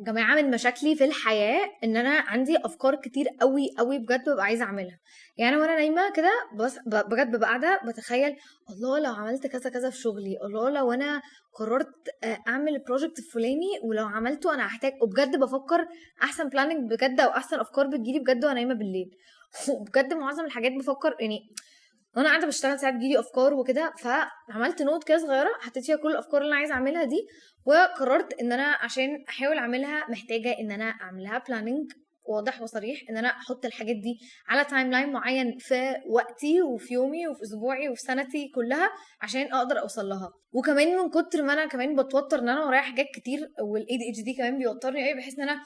جماعة، من مشاكلي في الحياة إن أنا عندي أفكار كتير أوي، أوي بجد بابقى عايزة أعملها. يعني أنا وأنا نايمة كده بس بجد بابقى قاعدة بتخيل الله لو عملت كذا كذا في شغلي، الله لو أنا قررت أعمل ال project الفلاني ولو عملته أنا هحتاج، وبجد بفكر أحسن planning بجد أو أحسن أفكار بتجيلي بجد وأنا نايمة بالليل. وبجد معظم الحاجات بفكر يعني وانا قاعدة بشتغل ساعات بيجيلي افكار وكده، فعملت note كده صغيرة حطيت فيها كل الافكار اللي انا عايزه اعملها دي، وقررت ان انا عشان احاول اعملها محتاجه ان انا اعملها planning واضح وصريح، ان انا احط الحاجات دي على timeline معين في وقتي وفي يومي وفي اسبوعي وفي سنتي كلها عشان اقدر اوصل لها. وكمان من كتر ما انا كمان بتوتر ان انا ورايا حاجات كتير، وال ADHD كمان بيوترني قوي، بحس ان انا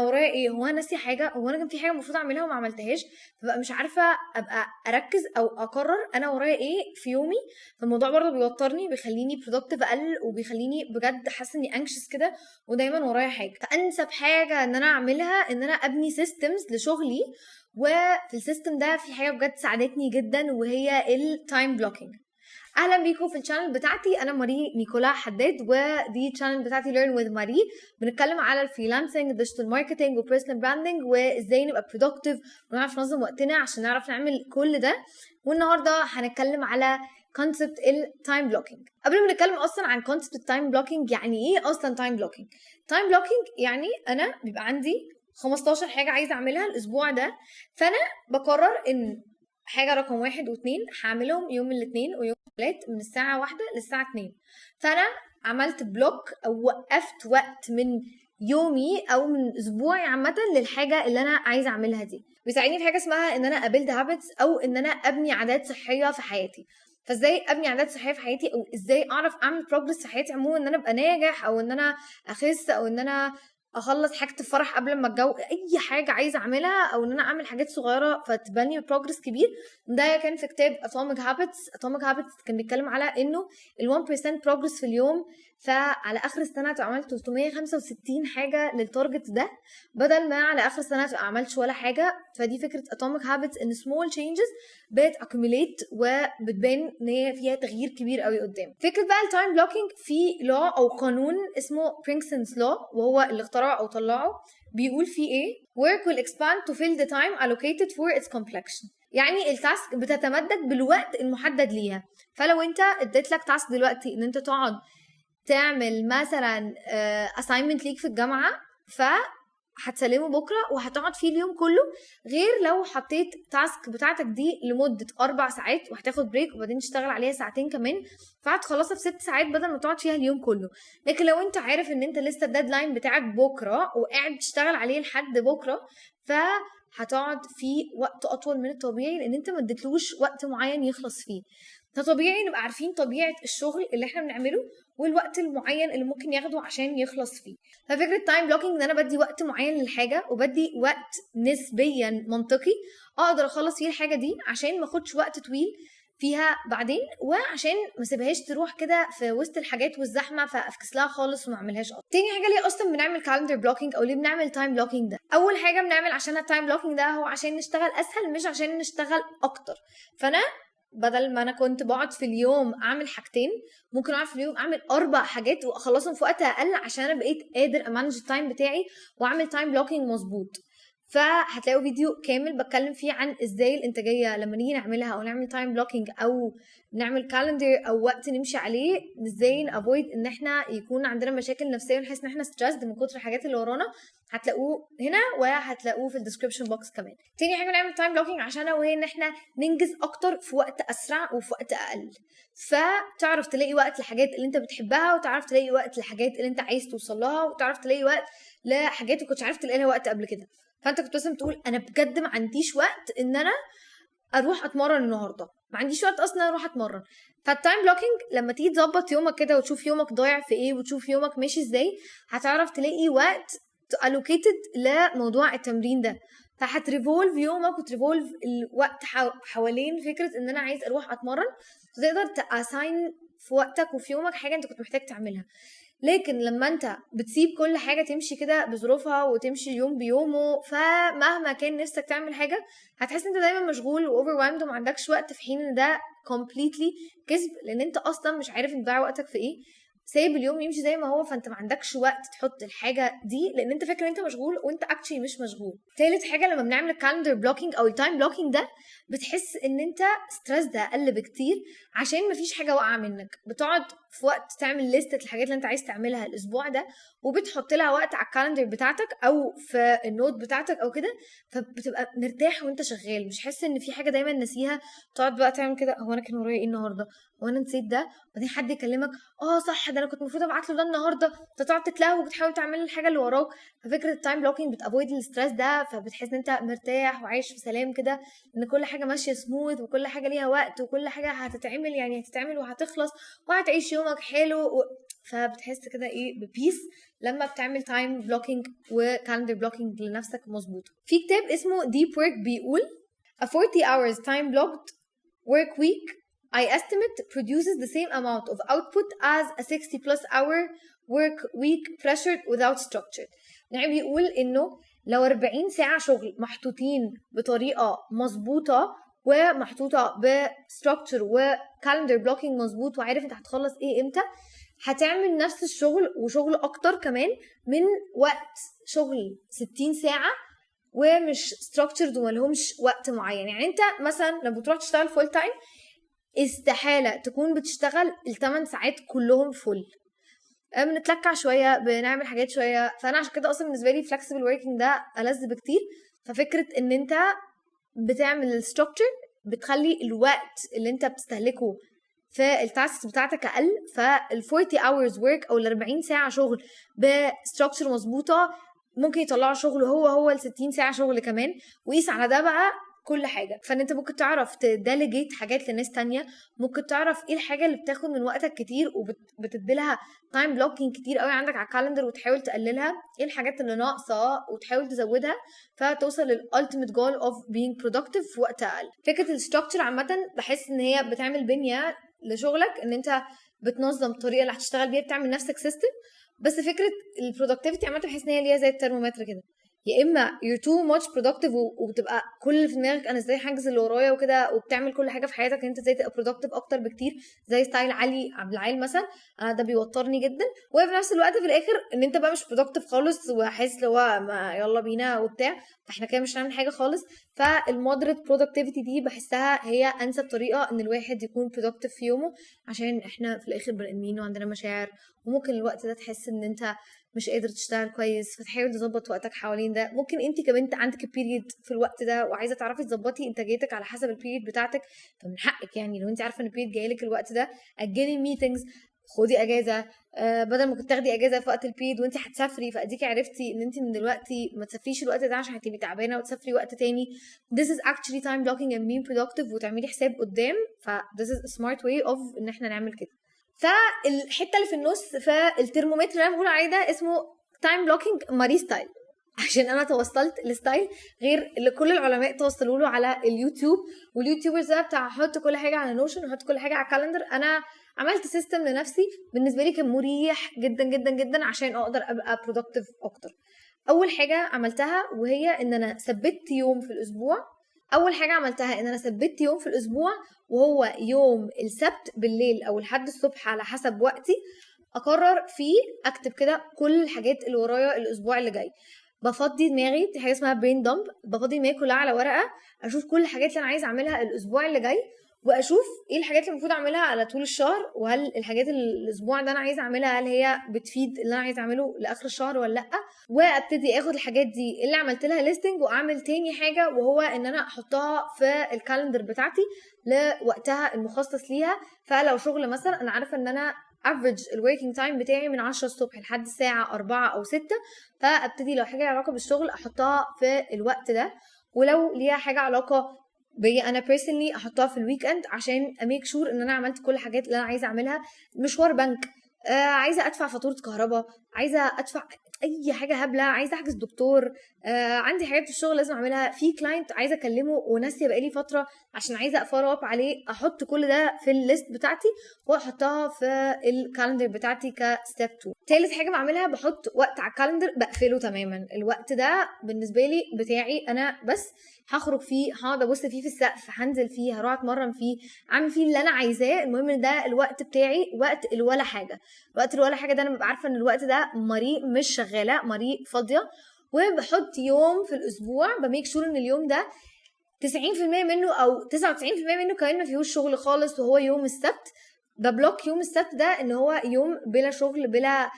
ورايا ايه، هو انا ناسيه حاجة، هو انا كان في حاجة المفروض اعملها وما عملتهاش، فبقى مش عارفه ابقى اركز او اقرر انا ورايا ايه في يومي. فالموضوع برضه بيوترني، بيخليني productive اقل، وبيخليني بجد حاسه اني anxious كده ودايما ورايا حاجة. فانسب حاجة ان انا اعملها ان انا ابني systems لشغلي، وفي ال system ده في حاجة بجد ساعدتني جدا وهي ال time blocking. اهلا بيكم في ال channel بتاعتي، انا ماري نيكولا حداد، ودي ال channel بتاعتي Learn with Marie. بنتكلم على ال freelancing، digital marketing، و personal branding، وازاي نبقى productive ونعرف ننظم وقتنا عشان نعرف نعمل كل ده. والنهارده هنتكلم على concept ال time blocking. قبل ما نتكلم اصلا عن concept ال time blocking، يعني ايه اصلا time blocking؟ time blocking يعني انا بيبقى عندي 15 حاجة عايزه اعملها الاسبوع ده، فانا بقرر ان حاجة رقم 1 و2 هعملهم يوم الاثنين ويوم الثلاث من الساعة 1 للساعة 2. فانا عملت block او وقفت وقت من يومي او من اسبوعي عامة للحاجة اللي انا عايزه اعملها دي. بيساعدني في حاجة اسمها ان انا ا build habits او ان انا ابني عادات صحية في حياتي. فازاي ابني عادات صحية في حياتي، او ازاي اعرف اعمل progress في حياتي عموما، ان انا ابقى ناجح او ان انا اخس او ان انا اخلص حاجة الفرح قبل ما اتجوز، اي حاجة عايزه اعملها، او ان انا اعمل حاجات صغيرة فتبني progress كبير. ده كان في كتاب Atomic Habits. Atomic Habits كان بيتكلم على انه ال 1% progress في اليوم، فعلى اخر السنة تبقى عملت 365 حاجة لل target ده، بدل ما على اخر السنة تبقى عملتش ولا حاجة. فدي فكرة Atomic Habits، ان small changes بت accumulate وبتبان ان هي فيها تغيير كبير قوي قدام. فكرة بقى ال time blocking، في law او قانون اسمه Parkinson's law، وهو اللي اخترعه او طلعه، بيقول فيه ايه؟ work will expand to fill the time allocated for its completion. يعني ال task بتتمدد بالوقت المحدد ليها. فلو انت اديت لك task دلوقتي ان انت تقعد تعمل مثلا assignment ليك في الجامعة، ف هتسلمه بكره وهتقعد فيه اليوم كله، غير لو حطيت task بتاعتك دي لمدة 4 ساعات وهتاخد break وبعدين تشتغل عليها ساعتين كمان، فهتخلصها في 6 ساعات بدل ما تقعد فيها اليوم كله. لكن لو انت عارف ان انت لسه ال deadline بتاعك بكره وقاعد تشتغل عليه لحد بكره، فهتقعد فيه وقت اطول من الطبيعي لان انت ما اديتلوش وقت معين يخلص فيه. فطبيعي نبقى عارفين طبيعة الشغل اللي احنا بنعمله والوقت المعين اللي ممكن ياخده عشان يخلص فيه. ففكره time blocking ان انا بدي وقت معين للحاجة، وبدي وقت نسبيا منطقي اقدر اخلص فيه الحاجة دي عشان ما اخدش وقت طويل فيها بعدين، وعشان ما سيبهاش تروح كده في وسط الحاجات والزحمه فافكس لها خالص وما اعملهاش اصلا. تاني حاجة، ليه اصلا بنعمل calendar blocking او ليه بنعمل time blocking ده؟ اول حاجة بنعمل عشان ال time blocking ده هو عشان نشتغل اسهل، مش عشان نشتغل اكتر. فانا بدل ما انا كنت بقعد في اليوم اعمل حاجتين، ممكن اقعد في اليوم اعمل 4 حاجات واخلصهم في وقت اقل، عشان انا بقيت قادر ا manage ال time بتاعي واعمل time blocking مظبوط. فهتلاقوا فيديو كامل بتكلم فيه عن ازاي الانتاجية لما نيجي نعملها او نعمل time blocking او نعمل calendar او وقت نمشي عليه، ازاي ن avoid ان احنا يكون عندنا مشاكل نفسية ونحس ان احنا stressed من كتر الحاجات اللي ورانا. هتلاقوه هنا وهتلاقوه في ال description box كمان. تاني حاجة نعمل time blocking عشانها، وهي ان احنا ننجز اكتر في وقت اسرع وفي وقت اقل. فتعرف تلاقي وقت للحاجات اللي انت بتحبها، وتعرف تلاقي وقت للحاجات اللي انت عايز توصل لها، وتعرف تلاقي وقت لحاجات ما كنتش عارف تلاقي لها وقت قبل كده. فانت كنت مثلا بتقول انا بجد ما عنديش وقت ان انا اروح اتمرن النهارده، ما عنديش وقت اصلا اروح اتمرن. فال time blocking لما تيجي تظبط يومك كده وتشوف يومك ضايع في ايه وتشوف يومك ماشي ازاي، هتعرف تلاقي وقت allocated لموضوع التمرين ده. فهت revolve يومك وت revolve الوقت حوالين فكرة ان انا عايز اروح اتمرن، فتقدر ت assign في وقتك وفي يومك حاجة انت كنت محتاج تعملها. لكن لما انت بتسيب كل حاجة تمشي كده بظروفها وتمشي يوم بيومه، فمهما كان نفسك تعمل حاجة هتحس انت دايما مشغول و overwhelmed وما عندكش وقت، في حين ان ده completely كذب، لان انت اصلا مش عارف انت ضايع وقتك في ايه. سايب اليوم يمشي زي ما هو، فانت ما عندكش وقت تحط الحاجة دي لان انت فاكر ان انت مشغول وانت actually مش مشغول. تالت حاجه، لما بنعمل ال calendar blocking او ال time blocking ده، بتحس ان انت stressed اقل بكتير عشان مفيش حاجة واقعه منك. بتقعد في وقت تعمل لستة الحاجات اللي انت عايز تعملها الاسبوع ده، وبتحط لها وقت على ال calendar بتاعتك او في ال note بتاعتك او كده، فبتبقى مرتاح وانت شغال، مش حاسس ان في حاجة دايما ناسيها. تقعد بقى تعمل كده، هو انا كان ورايا ايه النهارده؟ هو انا نسيت ده؟ بعدين حد يكلمك، اه صح، ده انا كنت المفروض ابعت له ده النهارده، فتقعد تتلهو وبتحاول تعمل الحاجة اللي وراك. ففكره ال time blocking بت avoid ال stress ده، فبتحس ان انت مرتاح وعايش في سلام كده، ان كل حاجة ماشية سموث وكل حاجة ليها وقت وكل حاجة هتتعمل، يعني هتتعمل وهتخلص وهتعيش يومك حلو فبتحس كده ايه ب peace لما بتعمل time blocking و calendar blocking لنفسك مظبوط. في كتاب اسمه Deep Work بيقول a 40 hours time blocked work week I estimate produces the same amount of output as a 60 plus hour work week pressured without structure. يعني بيقول انه لو 40 ساعة شغل محطوطين بطريقة مظبوطة ومحطوطة ب structure و calendar blocking مظبوط، وعارف انت هتخلص ايه امتى، هتعمل نفس الشغل وشغل اكتر كمان من وقت شغل 60 ساعة ومش structured وملهمش وقت معين. يعني انت مثلا لما بتروح تشتغل full time، استحالة تكون بتشتغل ال8 ساعات كلهم full، بنتلكع شوية، بنعمل حاجات شوية. فأنا عشان كده أصلا بالنسبة لي flexible working ده ألذ بكتير. ففكرة إن أنت بتعمل ال structure بتخلي الوقت اللي أنت بتستهلكه في ال tasks بتاعتك اقل. فال 40 hours work او ال 40 ساعة شغل ب structure مظبوطة ممكن يطلعوا شغل هو هو ال 60 ساعة شغل كمان. وقيس على ده بقى كل حاجه. فان انت ممكن تعرف ت delegate حاجات لناس تانية، ممكن تعرف ايه الحاجة اللي بتاخد من وقتك كتير وبتديلها time blocking كتير قوي عندك على ال calendar وتحاول تقللها، ايه الحاجات اللي ناقصه وتحاول تزودها، فتوصل لل ultimate goal of being productive في وقت اقل. فكرة ال structure عامة بحس ان هي بتعمل بنيه لشغلك، ان انت بتنظم الطريقة اللي هتشتغل بيها، بتعمل نفسك system. بس فكرة ال productivity عامة بحس ان هي ليها زي الترمومتر كده، يا اما you're too much productive وبتبقى كل اللي في دماغك انا ازاي هنجز اللي ورايا وكده، وبتعمل كل حاجة في حياتك ان انت ازاي تبقى productive اكتر بكتير، زي style علي عبد العال مثلا، انا ده بيوترني جدا. وفي نفس الوقت في الاخر ان انت بقى مش productive خالص وحاسس اللي هو ما يلا بينا وبتاع، فاحنا كده مش هنعمل حاجة خالص. فال moderate productivity دي بحسها هي انسب طريقه ان الواحد يكون productive في يومه، عشان احنا في الاخر بني ادمين وعندنا مشاعر، وممكن الوقت ده تحس ان انت مش قادر تشتغل كويس، فتحاول تظبط وقتك حوالين ده. ممكن انت كبنت عندك period في الوقت ده وعايزه تعرفي تظبطي انتاجيتك على حسب ال period بتاعتك، فمن حقك يعني لو انت عارفه ان ال period جاي لك الوقت ده، اجلي ال meetings، خدي اجازه، بدل ما كنت تاخدي اجازه في وقت ال period وانت هتسافري، فاديكي عرفتي ان انت من دلوقتي ما تسافريش الوقت ده عشان هتبقي تعبانه، وتسافري وقت تاني. this is actually time blocking and being productive وتعملي حساب قدام. ف this is a smart way of ان احنا نعمل كده. فالحته اللي في النص، فالترمومتر اللي انا بقول عليه ده اسمه time blocking ماري style، عشان انا توصلت ل style غير اللي كل العلماء توصلوا له على اليوتيوب وال YouTubers ده بتاع احط كل حاجة على Notion واحط كل حاجة على calendar. انا عملت system لنفسي بالنسبة لي كان مريح جدا جدا جدا عشان اقدر ابقى productive اكتر. اول حاجة عملتها وهي ان انا ثبت يوم في الاسبوع. اول حاجة عملتها ان انا ثبت يوم في الاسبوع، وهو يوم السبت بالليل او الحد الصبح على حسب وقتي، اقرر فيه اكتب كده كل الحاجات اللي ورايا الاسبوع اللي جاي. بفضي دماغي، دي حاجة اسمها brain dump، بفضي دماغي كلها على ورقه، اشوف كل الحاجات اللي انا عايزه اعملها الاسبوع اللي جاي، واشوف ايه الحاجات اللي المفروض اعملها على طول الشهر، وهل الحاجات اللي الاسبوع ده انا عايزه اعملها هل هي بتفيد اللي انا عايزه اعمله لاخر الشهر ولا لا. وابتدي اخد الحاجات دي اللي عملت لها listing، واعمل تاني حاجة وهو ان انا احطها في ال calendar بتاعتي لوقتها المخصص ليها. فلو شغل مثلا، انا عارفه ان انا average ال working time بتاعي من 10 الصبح لحد الساعة 4 أو 6، فابتدي لو حاجة ليها علاقة بالشغل أحطها في الوقت ده، ولو ليها حاجة علاقة بيا انا personally احطها في ال weekend عشان ا make sure ان انا عملت كل الحاجات اللي انا عايزه اعملها. مشوار بنك، عايزه ادفع فاتورة كهرباء، عايزه ادفع اي حاجة هبله، عايزه احجز دكتور، عندي حاجات في الشغل لازم اعملها، في client عايزه اكلمه وناسيه بقالي فترة عشان عايزه ا follow up عليه، احط كل ده في ال list بتاعتي واحطها في ال calendar بتاعتي ك step 2. تالت حاجة بعملها، بحط وقت على ال calendar بقفله تماما. الوقت ده بالنسبة لي بتاعي انا بس، هخرج فيه، هقعد ابص فيه في السقف، هنزل فيه، هروح اتمرن فيه، اعمل فيه اللي انا عايزاه. المهم ان ده الوقت بتاعي، وقت الولا حاجه. وقت الولا حاجة ده انا ببقى عارفه ان الوقت ده ماري مش شغاله، ماري فاضيه. وبحط يوم في الاسبوع ب make sure ان اليوم ده 90% منه او 99% منه كمان ما فيهوش شغل خالص، وهو يوم السبت. ب block يوم السبت ده ان هو يوم بلا شغل بلا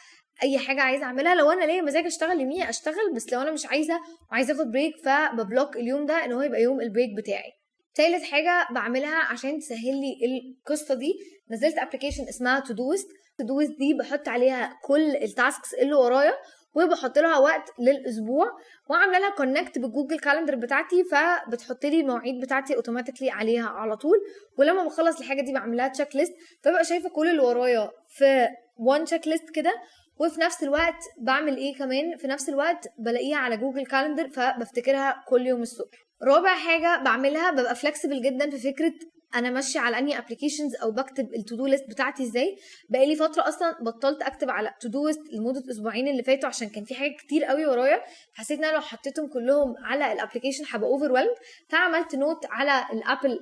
اي حاجة عايزه اعملها. لو انا ليا مزاج اشتغل يوميها اشتغل، بس لو انا مش عايزه وعايزه اخد break فب block اليوم ده ان هو يبقى يوم ال break بتاعي. تالت حاجة بعملها عشان تسهل لي القصة دي، نزلت application اسمها Todoist. Todoist دي بحط عليها كل ال tasks اللي ورايا وبحط لها وقت للاسبوع، وعامله لها connect بال Google Calendar بتاعتي، فبتحط لي المواعيد بتاعتي automatically عليها على طول. ولما بخلص الحاجة دي بعمل لها checklist، فببقى شايفه كل اللي ورايا في one checklist كده. وفي نفس الوقت بعمل ايه كمان؟ في نفس الوقت بلاقيها على Google Calendar فبفتكرها كل يوم الصبح. رابع حاجة بعملها، ببقى flexible جدا في فكرة انا ماشية على انهي applications او بكتب ال to do list بتاعتي ازاي. بقالي فترة اصلا بطلت اكتب على Todoist لمدة اسبوعين اللي فاتوا عشان كان في حاجات كتير قوي ورايا، حسيت ان انا لو حطيتهم كلهم على ال application هبقى overwhelmed. فعملت note على ال Apple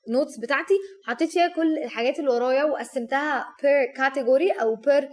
Notes بتاعتي، حطيت فيها كل الحاجات اللي ورايا وقسمتها per category او per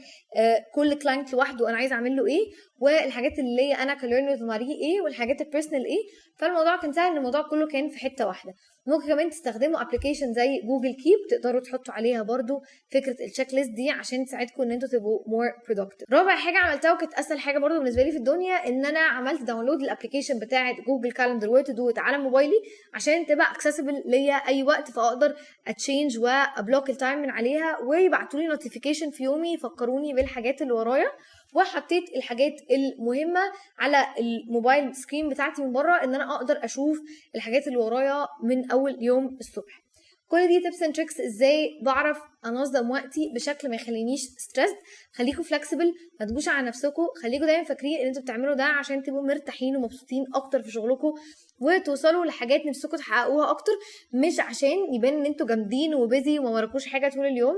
كل client لوحده انا عايزه اعمل له ايه، والحاجات اللي ليا انا ك Learn with Marie ايه، والحاجات ال personal ايه. فالموضوع كان سهل، الموضوع كله كان في حتة واحده. ممكن كمان تستخدموا application زي Google Keep، تقدروا تحطوا عليها برضو فكرة ال checklist دي عشان تساعدكم ان انتوا تبقوا more productive. رابع حاجة عملتها وكانت اسهل حاجة برضو بالنسبة لي في الدنيا، ان انا عملت download ال application بتاعه Google Calendar و Todoist على موبايلي عشان تبقى accessible ليا اي وقت، فاقدر ا change وا block ال time من عليها، ويبعتوا لي notification في يومي يفكروني بالحاجات اللي ورايا. وحطيت الحاجات المهمة على ال mobile screen بتاعتي من بره ان انا اقدر اشوف الحاجات اللي ورايا من اول يوم الصبح. كل دي tips and tricks ازاي بعرف انظم وقتي بشكل ما يخلينيش stressed. خليكم flexible، ما تجوش على نفسكم، خليكم دايما فاكرين ان انتوا بتعملوا ده عشان تبقوا مرتاحين ومبسوطين اكتر في شغلكم وتوصلوا لحاجات نفسكم تحققوها اكتر، مش عشان يبان ان انتوا جامدين و busy وما وراكوش حاجة طول اليوم.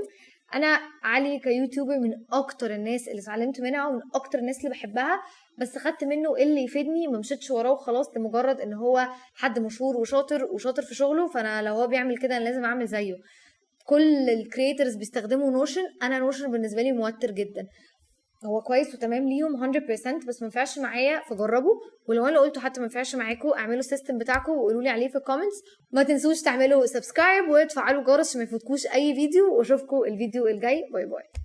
انا علي ك YouTuber من اكتر الناس اللي اتعلمت منها ومن اكتر الناس اللي بحبها، بس خدت منه اللي يفيدني، ما مشيتش وراه وخلاص لمجرد ان هو حد مشهور وشاطر وشاطر في شغله، فانا لو هو بيعمل كده انا لازم اعمل زيه. كل ال creators بيستخدموا Notion، انا Notion بالنسبة لي موتر جدا. هو كويس وتمام ليهم 100%، بس ما ينفعش معايا، فجربوا. ولو انا قلته حتى ما ينفعش معاكم، اعملوا ال system بتاعكم وقولوا لي عليه في ال comments. ما تنسوش تعملوا subscribe وتفعلوا الجرس عشان ما يفوتكوش اي فيديو، واشوفكم الفيديو الجاي. bye bye.